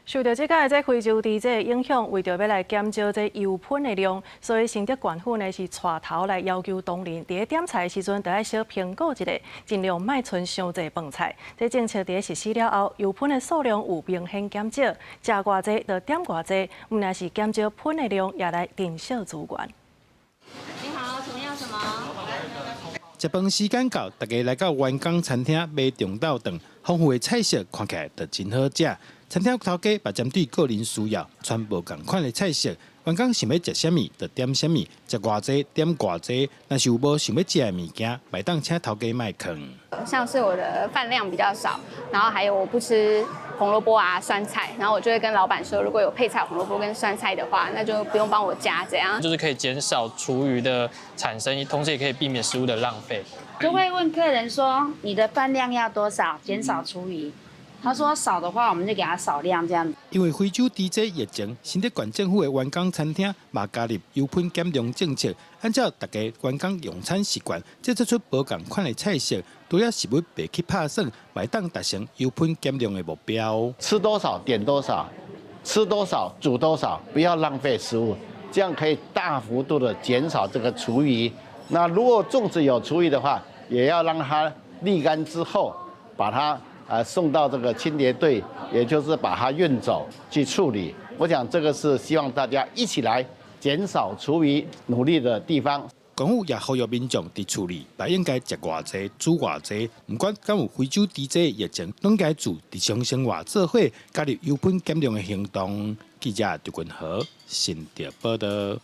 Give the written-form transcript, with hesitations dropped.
受著這擺的這非洲豬瘟影響，為著欲來減少這油噴的量，所以新竹縣府呢是帶頭來要求同仁佇咧點菜的時陣，著愛小評估一下，盡量莫賰傷濟飯菜。這政策佇咧實施了後，油噴的數量有明顯減少，食偌濟就點偌濟，毋但是減少噴的量，也來珍惜資源。你好，請問要什麼？食飯時間到，大家來到員工餐廳買中晝頓，豐富的菜色看起來就真好食。餐廳頭家嘛針對個人需要，傳無仝款的菜色。員工想欲食啥物就點啥物，食偌濟點偌濟。若是有無想欲食的物件，嘛會當請頭家莫囥。像是我的飯量比較少，然後還有我不吃紅蘿蔔啊、酸菜，然後我就會跟老闆說，如果有配菜紅蘿蔔跟酸菜的話，那就不用幫我加這樣。就是可以減少廚餘的產生，同時也可以避免食物的浪費。就會問客人說，你的飯量要多少，減少廚餘。他說少的話，我們就給他少量這樣。因為非洲豬瘟疫情，新竹縣政府的員工餐廳嘛加入油噴減量政策，按照大家員工用餐習慣，製作出無仝款的菜色，除了食物袂去拍算，嘛會當達成油噴減量的目標。吃多少點多少，吃多少煮多少，不要浪費食物，這樣可以大幅度的減少這個廚餘。那如果粽子有廚餘的話，也要讓它瀝乾之後，把它送到這個清潔隊，也就是把它運走去處理。我想這個是希望大家一起來減少廚餘努力的地方。縣府也呼籲民眾佇厝裡，嘛應該食偌濟煮偌濟，毋管敢有非洲豬瘟疫情，攏應該佇日常生活做伙加入油噴減量的行動。記者劉君和新竹報導。